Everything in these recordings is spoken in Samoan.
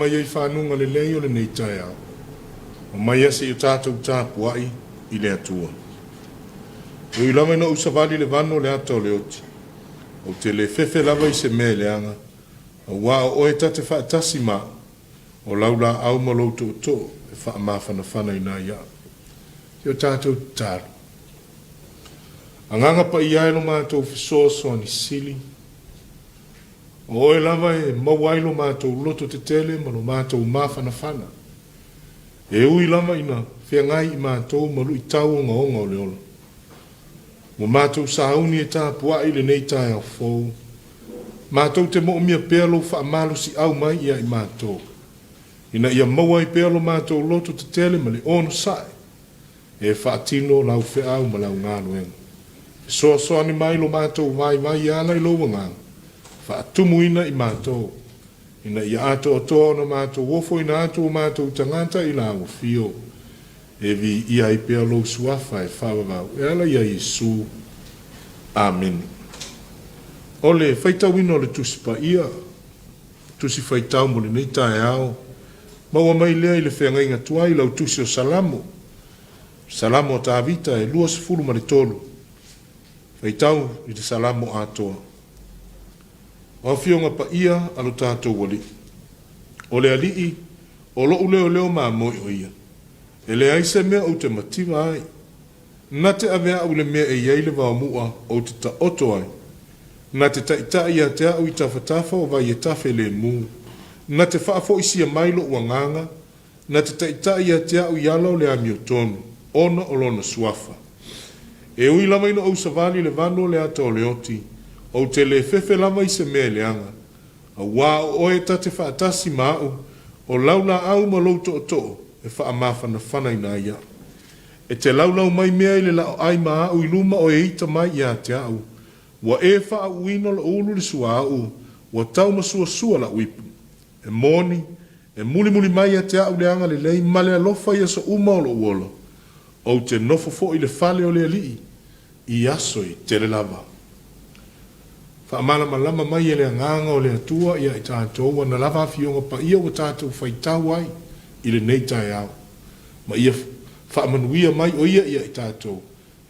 mai ai fanuga lelei o lenei taeao, omai ia seia o tatou tapuai i le Atua. E ui lava ina ou savali i le vanu o le ata o le oti, ou te le fefe lava i se mea e leaga, auā o oe ta te faatasi ma a'u, o lau laau ma lou tootoo e faamafanafanaina ai a'u. Se o tatou tatalo. Agaga Paia e lo matou fesoasoani sili, o oe lava e maua ai lo matou loto tetele ma lo matou mafanafana, e ui lava ina feagai i matou ma luitau ogaoga o le ola. Ua matou sauni e tapuai i lenei taeao fou, matou te moomia pea lou faamalosiau mai ia i matou, ina ia maua ai pea lo matou loto tetele ma le onosai e faatino lau feau ma lau galuega. Fesoasoani mai lo matou vaivai e ala i lou Agaga, faatumuina i matou, ina ia atoatoa ona matou ofoina atu o matou tagata i lau afio, e viia ai pea lou suafa e faavavau e ala iā Iesu. Amene. O le faitauina o le Tusi Paia, Tusi Faitau mo lenei taeao, maua mai lea i le feagaiga tuai lau Tusi o Salamo, Salamo a Tavita e 23, faitau i le Salamo atoa. O Afioga Paia a lo tatou Alii. O le Alii, o lo'u leoleo mamoe o ia. E leai se mea ou te mativa ai. Na te ave a'u i le mea e i ai le vaomu'a ou te taoto ai. Na te taitai ia te a'u i tafatafa o vai e tafe lemu. Na te faafoisia mai lo'u agaga, na te taitai ia te a'u i ala o le amiotonu, ona o lona suafa. E ui lava ina ou savali i le vanu o le ata o le oti, ou te le fefe lava i se mea e leaga, Auā o oe ta te faatasi ma a'u, o lau laau ma lou tootoo e faamafanafanaina ai a'u. E te laulau mai mea i le laoai ma a'u i luma o e ita mai ia te a'u. Ua e faauuina lo'u ulu i le suauu, ua taumasuasua la'u ipu. E moni, e mulimuli mai ia te a'u le agalelei ma le alofa i aso uma o lo'u ola. Ou te nofo foi i le fale o le Alii i aso e tele lava. Faamalamalama mai e le Agaga o le Atua ia i tatou ana lava Afioga Paia ua tatou faitau ai i lenei taeao, ma ia faamanuia mai o Ia ia i tatou,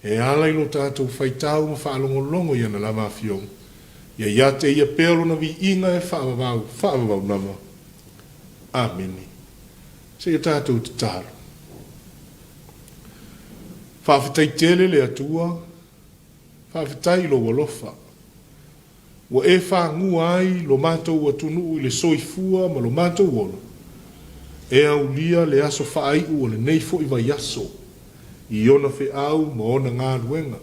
e ala i lo tatou faitau ma faalogologo i ana lava Afioga. Ia ia te Ia pea Lona viiga e faavavau, faavavau lava. Amene. Seia tatou tatalo. Faafetai tele le Atua, faafetai i lou alofa. Ua e fagua ai lo matou atunuu i le soifua ma lo matou ola, e aulia le aso faaiu o lenei foi vaiaso i ona feau ma ona galuega.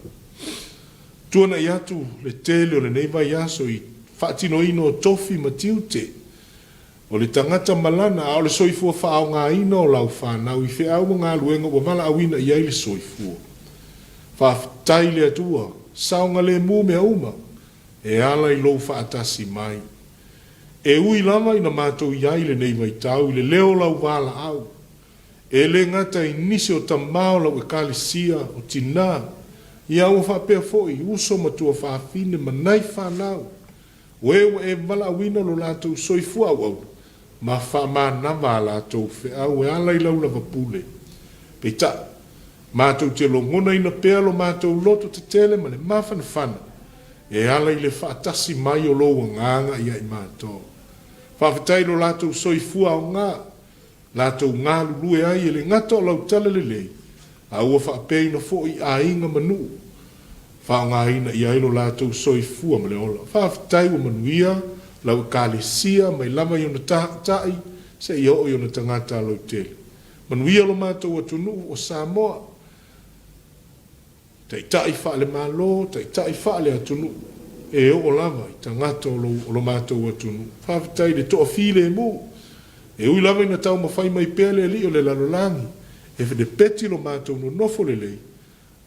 Tuanai atu le tele o lenei vaiaso i faatinoina o tofi ma tiute O le tagata malana, a o le soifua faaaogaina o lau fanau i feau ma galuega ua valaauina i ai le soifua. Faafetai i le Atua, saogalemu mea uma, e ala i lou faatasi mai. E ui lava ina matou i ai i lenei vaitau i le leo o lau valaau, e le gata i nisi o tama o lau Ekalesia, o tinā, ia ua faapea foi uso ma tuafafine ma nai fanau, O e ua e valaauina lo latou soifua auauna ma faamanava a latou feau e ala i lau lava pule. Peitai, matou te logonaina pea lo matou loto tetele ma le mafanafana e ala i le faatasi mai o lou Agaga ia i matou. Faafetai i lo latou soifua aoga latou galulue ai e le gata o lau talalelei, a ua faapeaina foi i aiga ma nuu, faaaogaina i ai lo latou soifua ma le ola. Faafetai ua manuia lau Ekalesia mai lava i ona taitai seia oo i ona tagata lautele. Manuia lo matou atunuu o Samoa. Taitai faale-Malo, taitai faale-atunuu, e oo lava i tagata o lo, o lo matou atunuu. Faafetai i le toafilemu. E ui lava ina taumafai mai pea le alii o le lalolagi e lepeti lo matou nonofo lelei,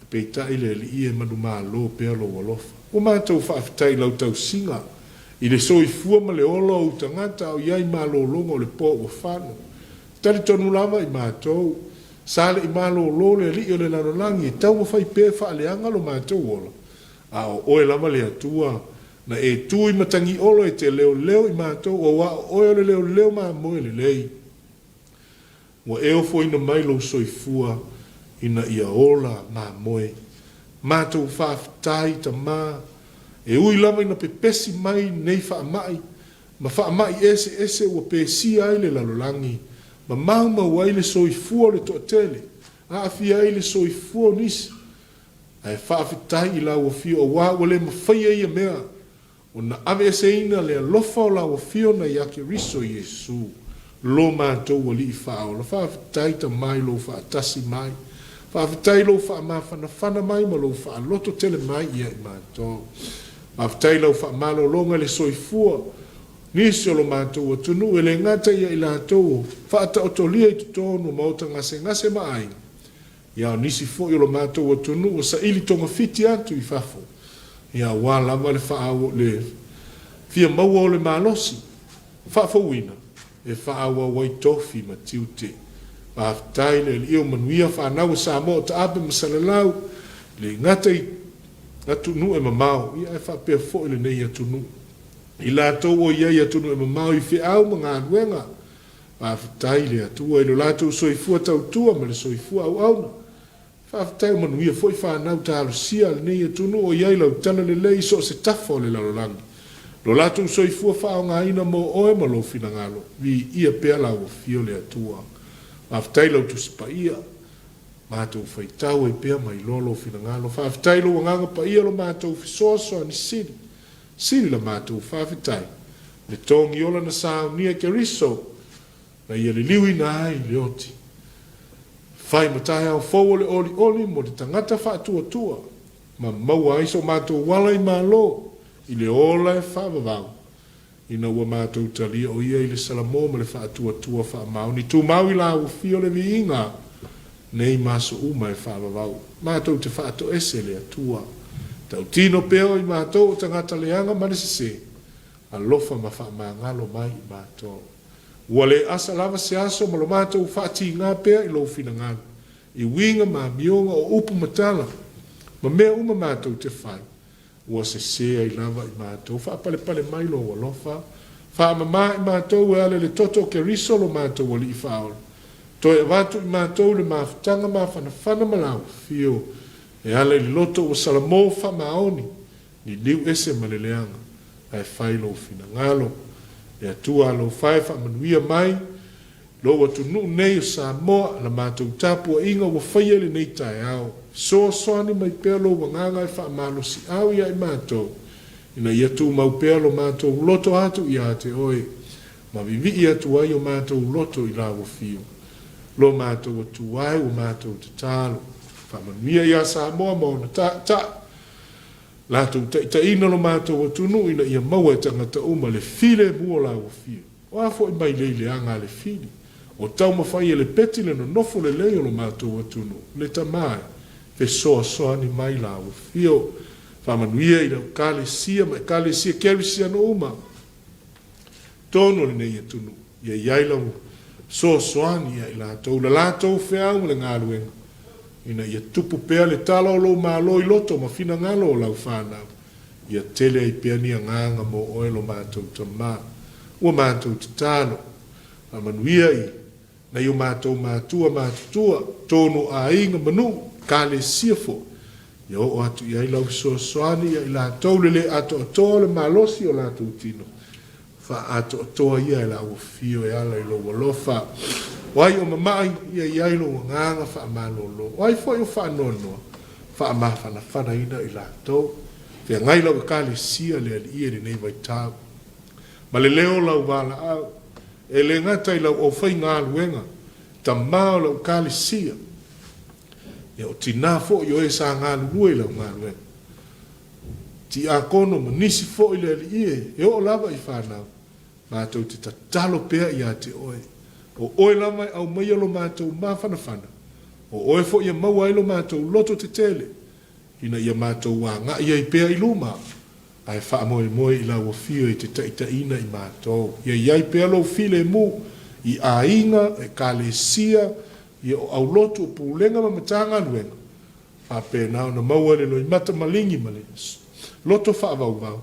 peitai le Alii e manumalo pea lou alofa. Ua matou faafetai i lau tausiga, i le soifua ma le ola o ou tagata a o i ai malologa o le po ua fano. Talitonu lava i matou, sa le i malolo le alii o le lalolagi e taumafai pea e faaleaga lo matou ola, a o oe lava le Atua. Na e tu i Matagiolo e te leoleo i matou auā o oe o le leoleo mamoe lelei. Ua e ofoina mai lou soifua ina ia ola mamoe. Matou faafetai Tama, e ui lava ina pepesi mai nei faamai ma faamai eseese ua pesia ai le lalolagi ma maumau ai le soifua o le toatele, aafia ai le soifua o nisi, ae faafetai i lau Afio auā ua le mafaia ia mea ona aveeseina le alofa o lau Afioga ia Keriso Iesu, lo matou Alii Faaola. Faafetai Tama i lou faatasi mai. Faafetai i lou faamafanafana mai ma lou faaloto tele mai ia i matou. Faafetai i lau faamalologa i le soifua nisi o lo matou atunuu, e le gata ia i latou o faataotolia i totonu o maota gasegase ma aiga, Ia o nisi foi o lo matou atunuu ua saili togafiti atu i fafo, ia aua lava le faaauau le fia maua o le malosi faafouina e faaauau ai tofi ma tiute. Faafetai le Alii o manuia fanau a Samoa o taape ma salalau, e le gata i atunuu e mamao, ia ae faapea foi lenei atunuu. I latou o i ai i atunuu e mamao i feau ma galuega, Faafetai i le Atua i lo latou soifua tautua ma le soifua auauna. Faafetai ua manuia foi fanau talosia a lenei atunuu o i ai lau talalelei i so o se tafa o le lalolagi. Lo latou soifua faaaogaina mo oe ma lou finagalo. Viia pea lau afio le Atua. Faafetai lau Tusi Paia. Matou faitau ai pea ma iloa lou finagalo. Faafetai lou Agaga Paia lo matou fesoasoani sili. Sili la matou faafetai, le togi ola na saunia e Keriso, na ia liliuina ai le oti. Fai ma taeao fou o le olioli mo le tagata faatuatua, ma maua ai so matou ala i Malo i le ola e faavavau. Ina ua matou talia o ia i le salamo ma le faatuatua faamaoni, tumau i lauafia o le viiga nei ma aso uma e faavavau. Matou te faatoese le Atua. Tautino pea o i matou o tagata leaga ma le sese, alofa ma faamagalo mai i matou. Ua le asa lava se aso ma lo matou faatiga pea i lou finagalo, i uiga ma amioga o upu ma tala, ma mea uma matou te fai. Ua sese ai lava i matou. Faapalepale mai lou alofa. Faamama i matou e ala i le toto o Keriso lo matou Alii Faaola. Toe avatu i matou le mafutaga mafanafana ma lau afio e ala i le loto ua salamo faamaoni, liliu ese ma le leaga, ae fai lou finagalo. Le Atua alofa e faamanuia mai Lou atunuu nei o Samoa, la matou tapuaiga ua faia i lenei taeao, fesoasoani mai pea lou agaga e faamalosiau ia i matou, ina ia tumau pea lo matou loto atu ia te oe, ma vivii atu ai o matou loto i lau afio. Lo matou Atua e, ua matou tatalo, faamanuia ia Samoa ma ona taitai, latou taitaiina lo matou atunuu ina ia maua e tagata uma le filemu o lau afio. O a foi mailei leaga a le fili, o taumafai e le peti le nonofo lelei o lo matou atunuu, le Tama e fesoasoani mai lau afio. Faamanuia i lau Ekalesia ma Ekalesia Kerisiano uma tonu o lenei atunuu, ia i ai lau fesoasoani ia i latou, la latou feau ma le galuega, ina ia tupu pea le tala o lou Malo i loto ma finagalo o lau fanau. Ia tele ai pea ni agaga mo oe lo matou Tama. Ua matou tatalo, faamanuia i nai o matou matua matutua, tonu aiga ma nuu, Ekalesia foi, ia oo atu i ai lau fesoasoani ia i latou le le atoatoa o le malosi o latou tino, Faaatoatoa ia e lau afio e ala i lou alofa. O ai o mama'i, ia i ai lou agaga faamalolo. O ai foi o faanoanoa, faamafanafanaina i latou. Feagai lau Ekalesia le Alii i lenei vaitau. Ma le leo o lau valaau, e le gata i lau aufaigaluega, tama o lau Ekalesia, ia o tinā foi o e sa galulue i lau galuega. Tiakono ma nisi foi le Alii e, e oo lava i fanau, matou te tatalo pea ia te Oe. O Oe lava e aumaia lo matou mafanafana, o Oe foi e maua ai lo matou loto tetele, ina ia matou agai ai pea i luma, ae faamoemoe i Lau Afio e te taitaiina i matou. Ia i ai pea Lou filemu i aiga, Ekalesia, ia o aulotu o pulega ma Matagaluega, Faapena ona maua le loimata maligi ma le loto faavauvau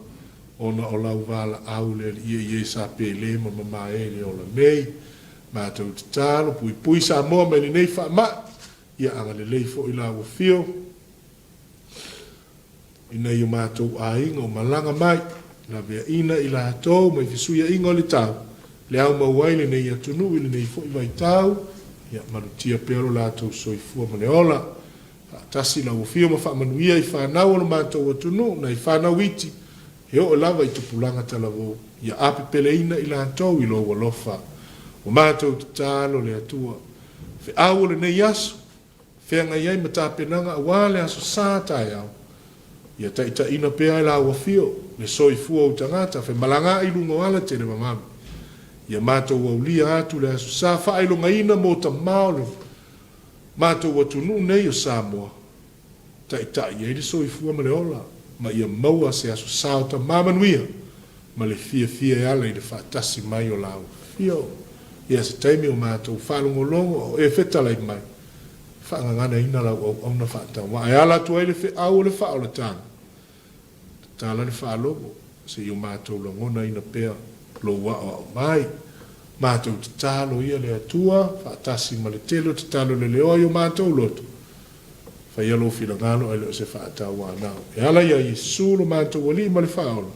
ona o lau valaau le Alii e ie sa pele ma mamae i le ola nei. Matou tatalo, puipui Samoa mai lenei faamai, ia agalelei foi lau afio i nai o matou aiga o malaga mai, laveaina i latou mai fesuiaiga o le tau, le au mau ai lenei atunuu i lenei foi vaitau, ia malutia pea lo latou soifua ma le ola. Faatasi lau afio ma faamanuia i fanau o lo matou atunuu, nai fanau iti, e oo lava i tupulaga talavou, ia apepeleina i latou i lou alofa. Ua matou tatalo le Atua, feau o lenei aso, feagai ai ma tapenaga aua le Aso Sa taeao, ia taitaiina pea e lau afio le soifua o ou tagata femalagaai i luga o ala televavave. Ia matou aulia atu le Aso Sa faailogaina mo tama o le matou atunuu nei o Samoa, taitai ai le soifua ma le ola, ma ia maua se Aso Sa o tama manuia ma le fiafia e ala i le faatasi mai o lau afio. Ia se taimi o matou faalogologo a o e fetalai mai, faagaganaina lau auauna faatauvaa e ala atu ai le feau o le faaolataga, tatala le faalogo se i o matou lagonaina pea lou aoao mai. Matou tatalo ia le Atua faatasi ma le tele o tatalo leleoa i o matou loto, faia lou finagalo ae le o se faatauanau. E ala ia Iesu lo matou Alii ma le Faaola.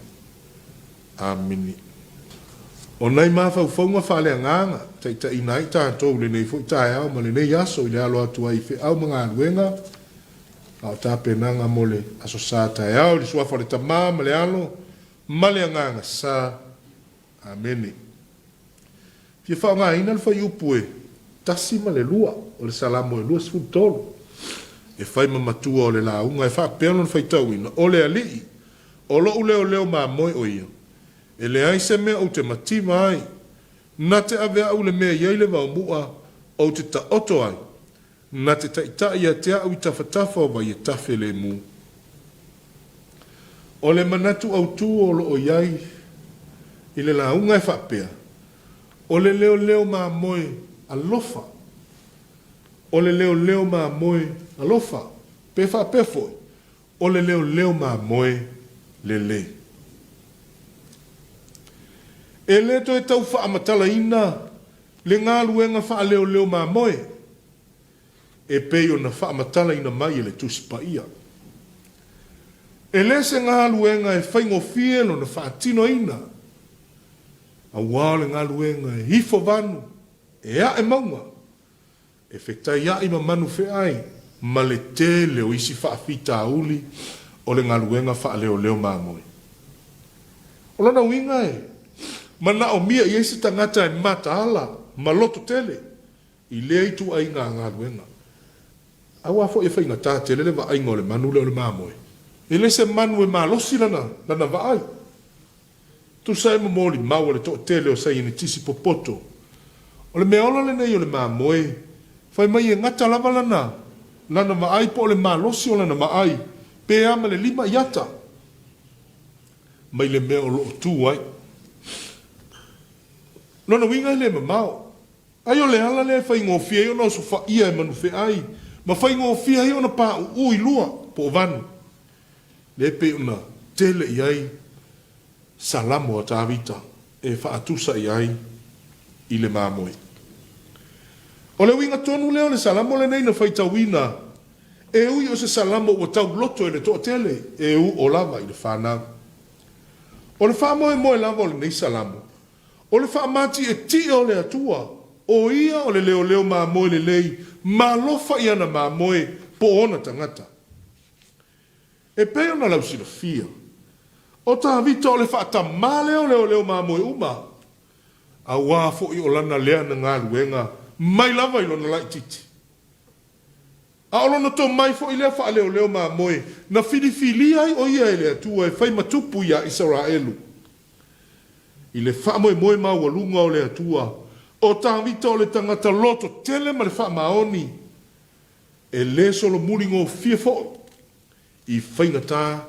Amene. O nai mafaufauga faaleagaga taitaiina ai tatou i lenei foi taeao ma lenei aso i le alo atu ai i feau ma galuega a o tapenaga mo le Aso Sa taeao i le Suafa o le Tama ma le Alo ma le Agaga Sa. Amene. Fia faaaogaina le fuaiupu e 1 ma le 2 o le Salamo e 23 e fai ma matua o le lauga e faapea lona faitauina, O le Alii, o lou leoleo mamoe o ia, e leai se mea ou te mativa ai, na te ave au i le mea e i ai le vaomua ou te taoto ai, na te taitai ia te au i tafatafa o vai e tafe lemu. O le manatu autū o lo o i ai i le lauga e faapea, o le leoleo mamoe alofa, o le leoleo mamoe alofa, pe faapea foi, o le leoleo mamoe lelei. E le toe tau faamatalaina le galuega faaleoleo mamoe e pei ona faamatalaina mai e le Tusi Paia. E le se galuega e faigofie lona faatinoina, aua o le galuega e ifo vanu, e ae mauga, e fetaia'i ma manu fe'ai ma le tele o isi faafitauli o le galuega faaleoleo mamoe. O lona uiga e manaomia i ai se tagata e mataala ma loto tele i lea ituaiga galuega. Aua foi e faigata tele le vaaiga o le manu lea o le mamoe. E le se manu e malosi lana, lana vaai. Tusa ai ma molimau a le toatele o saienitisi popoto, o le meaola lenei o le mamoe, fai mai e gata lava lana, lana vaai po o le malosi o lana vaai, pe a ma le lima iata mai le mea o lo o tu ai. Lona uiga e le mamao. Ai o le ala lea e faigofie ai ona osofaia e manu feai ma faigofie ai ona pauu i lua po o vanu, lea e pei ona tele i ai Salamo a Tavita e faatusa i ai i le mamoe. O le uiga tonu lea o le Salamo lenei na faitauina, e ui o se Salamo ua tauloto e le toatele, e u'o lava i le fanau. O le faamoemoe lava o lenei Salamo, o le faamatietie o le Atua, o Ia o le leoleo mamoe lelei ma alofa i ana mamoe po o ona tagata. E pei ona lausilafia, o Tavita o le faatamā lea o leoleo mamoe uma, auā foi o lana lea na galuega mai lava i lona laitiiti. A o lona tomai foi lea faaleoleo mamoe na filifilia ai o ia e le Atua e fai ma tupu iā Isaraelu. I le faamoemoe maualuga o le Atua, o Tavita o le tagata loto tele ma le faamaoni, e le solomuli gofie foi i faigata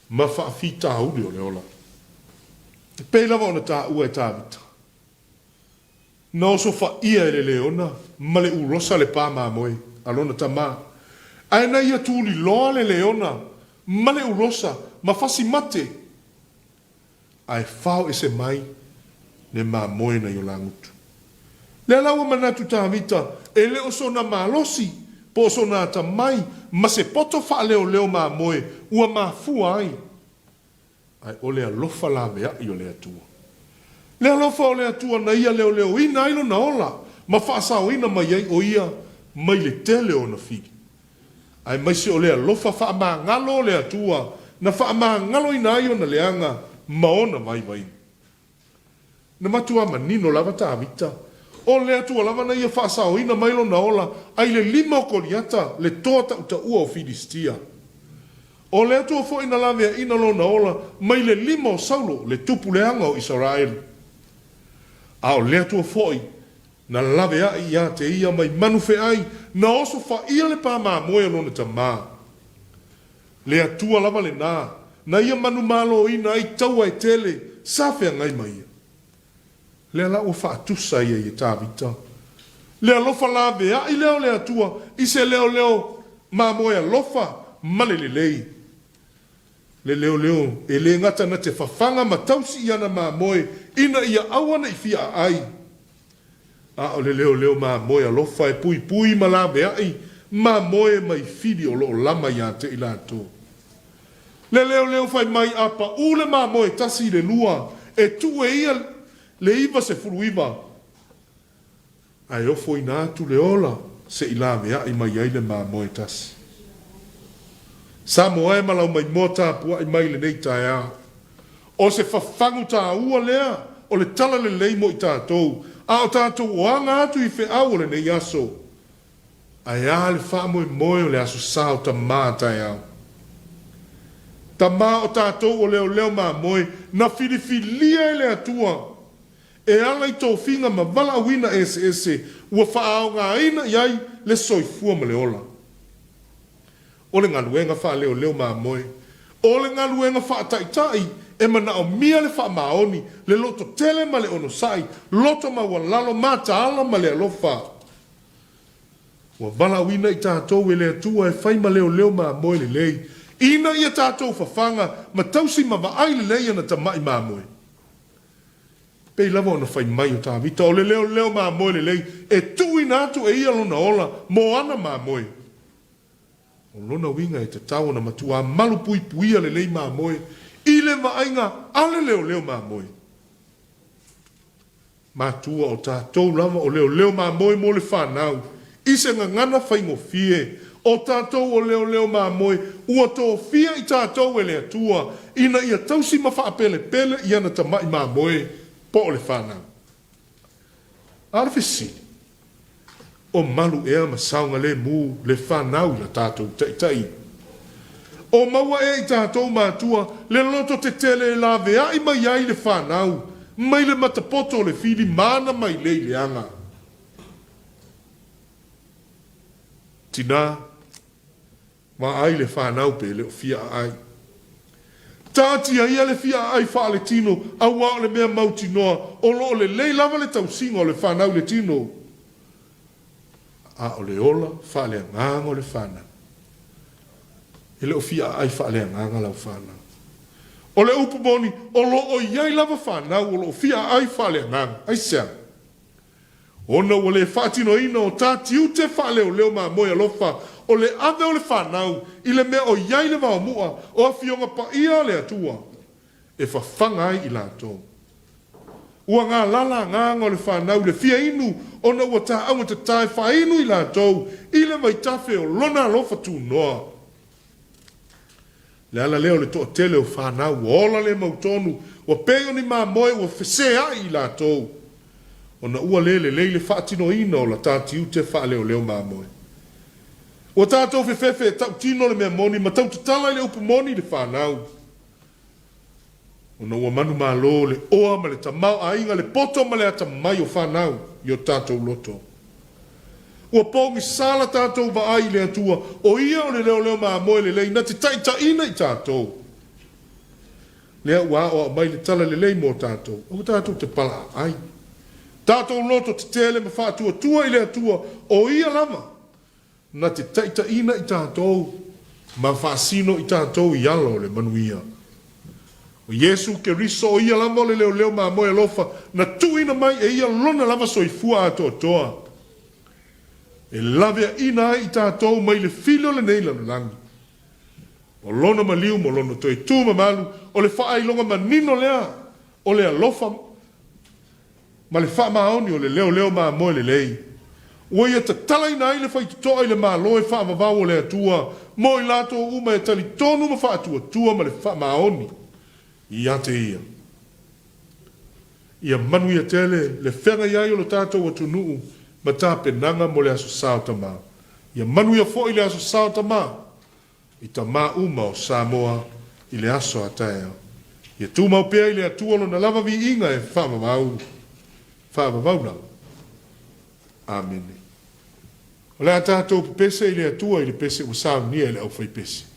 ma faafitauli o le ola. E pei lava ona taua e Tavita, Na osofaia e le leona ma le ulosa le pa mamoe a lona tama, ae na ia tuliloa le leona ma le ulosa ma fasi mate. Ae fao ese mai le mamoe nai o lagutu. Lea la ua manatu Tavita, e le o sona malosi, po o sona atamai, ma se poto faaleoleo mamoe ua mafua ai, ae o le alofa laveai o le Atua. Le alofa o le Atua na ia leoleoina ai lona ola ma faasaoina mai ai o ia mai le tele o ona fili. Aemaise o le alofa faamagalo o le Atua na faamagaloina ai ona leaga ma ona vaivaiga. Na matuā manino lava Tavita, o le Atua lava na ia faasaoina mai lona ola ai le lima o Koliata, le toa tautaua o Filistia. O le Atua foi na laveaina lona ola mai le lima o Saulo, le tupu leaga o Isaraelu. A o le Atua foi na laveai ia te ia mai manufeai na oso faia le pa mamoe o lona tamā. Le Atua lava lenā, na ia manumaloina ai taua e tele sa feagai ma ia. Lea la ua faatusa ia ia Tavita. Le alofa laveai lea o le Atua i se leoleo mamoe alofa ma le lelei. Le leoleo e le gata na te fafaga ma tausi i ana mamoe ina ia aua ne i fia aai. A o le leoleo mamoe alofa e puipui ma laveai mamoe mai fili o lo o lama ia te i latou. Le leoleo fai mai a paʻu le mamoe tasi i le lua e tuu e ia le 99 Ae ofoina atu le ola se i laveai mai ai le mamoe tasi. Samoa e ma lau maimoa tapuai mai lenei taeao. O se fafagu taua lea o le tala lelei mo i tatou, a o tatou oaga atu i feau o lenei aso. Ae a le faamoemoe o le Aso Sa o Tamā taeao? Tamā o tatou o leoleo mamoe na filifilia e le Atua E ala i tofiga ma valaauina eseese ua faaaogaina i ai le soifua ma le ola. O le galuega faaleoleo mamoe, o le galuega faataitai e manaomia le faamaoni, le lototele ma le onosai, loto maualalo, mataala ma le alofa. Ua valaauina i tatou e le Atua e fai ma leoleo mamoe lelei, ina ia tatou fafaga ma tausi ma vaai lelei ana tamai mamoe. Pei lava ona fai mai o Tavita, o le leoleo mamoe lelei, e tuuina atu e ia lona ola mo ana mamoe. O lona uiga e tatau ona matuā malupuipuia lelei mamoe i le vaaiga a le leoleo mamoe. Matua o tatou lava o leoleo mamoe mo le fanau, i se gagana faigofie, o tatou o leoleo mamoe ua tofia i tatou e le Atua ina ia tausi ma faapelepele i ana tamai mamoe po o le fanau. A o le fesili, O malu ea ma saogalemu le fanau i la tatou taitaiga? O maua ea i tatou matua le loto tetele e laveai mai ai le fanau mai le matapoto o le fili ma ana mailei leaga? Tina, vaai le fanau pe le o fia aai. Taatia ia le fia aai faaletino aua o le mea mautinoa o lo o lelei lava le tausiga o le fanau i le tino, a o le ola faaleagaga o le fanau. E le o fia aai faaleagaga lau fanau. O le upu moni, o lo o i ai lava fanau o lo o fia aai faaleagaga. Aisea? Ona ua le faatinoina o ta tiute faaleoleo mamoe alofa o le ave o le fanau i le mea o i ai le vaomua o Afioga Paia a le Atua e fafaga ai i latou. Ua galala agaga o le fanau i le fia inu ona ua taaugatata e faainu i latou i le vaitafe o Lona alofa tunoa. Le ala lea o le toatele o fanau ua ola le mautonu, ua pei o ni mamoe ua feseai i latou, ona ua le lelei le faatinoina o la ta tiute faaleoleo mamoe. Ua tatou fefefe e tautino le mea moni ma tautatala i le upu moni i le fanau. Ona ua manumalo le oa ma le tamaoaiga, le poto ma le atamai o fanau i o tatou loto. Ua pogisa la tatou vaai i le Atua, o Ia o le leoleo mamoe lelei na te taitaiina i tatou. Lea ua aoao mai le tala lelei mo tatou, aua tatou te palaaai. Tatou loto tetele ma faatuatua i le Atua, o Ia lava Na te taitaiina i tatou ma faasino i tatou i ala o le manuia. O Iesu Keriso o Ia lava o le leoleo mamoe alofa na tuuina mai e Ia Lona lava soifua atoatoa e laveaina ai i tatou mai le fili o lenei lalolagi. O Lona maliu ma Lona toe tu mamalu o le faailoga manino lea o le alofa ma le faamaoni o le leoleo mamoe lelei, ua ia tatalaina ai le faitotoa i le Malo e faavavau o le Atua mo i latou uma e talitonu ma faatuatua ma le faamaoni ia te Ia. Ia manuia tele le feagai ai o lo tatou atunuu ma tapenaga mo le Aso Sa o Tama. Ia manuia foi le Aso Sa o Tama i tama uma o Samoa i le aso a taeao. Ia tumau pea i le Atua Lona lava viiga e faavavau, faavavau lava. Amene. O le a tatou pepese i le Atua i le pese ua saunia e le aufaipese.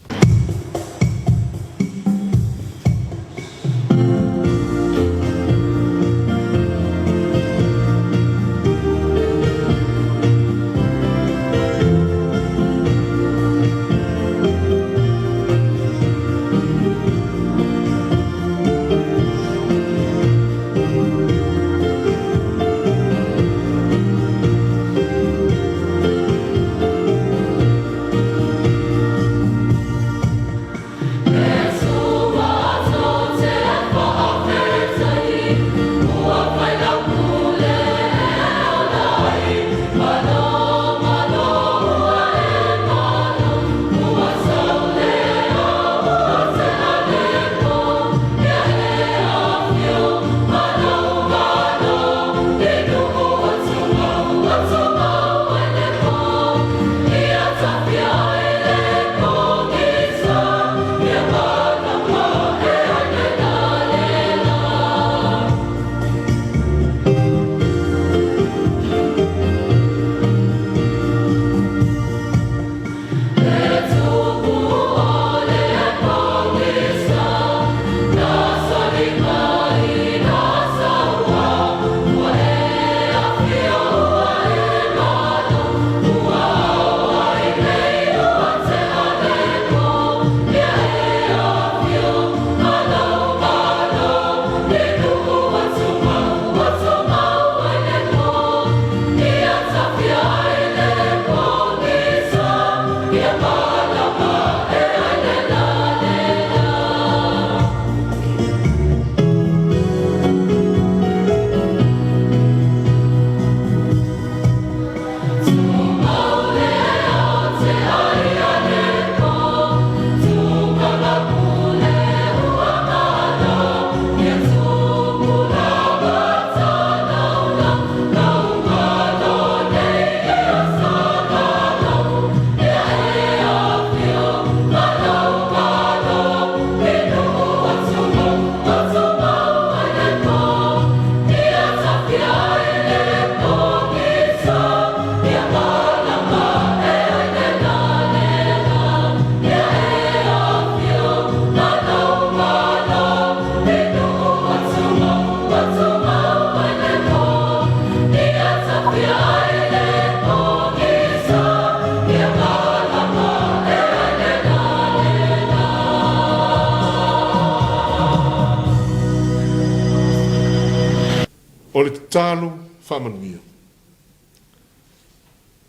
O le tatalo faamanuia.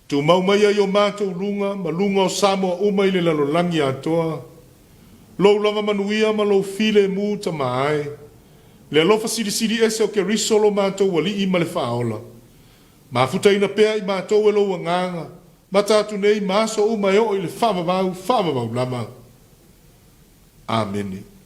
Tumau maia i o matou luga ma luga o Samoa uma i le lalolagi atoa, Lou lava manuia ma Lou filemu Tama e, le alofa silisili ese o Keriso lo matou Alii ma le Faaola. Mafutaina pea i matou e Lou Agaga, mata atu nei ma aso uma e oo i le faavavau, faavavau lava. Amene.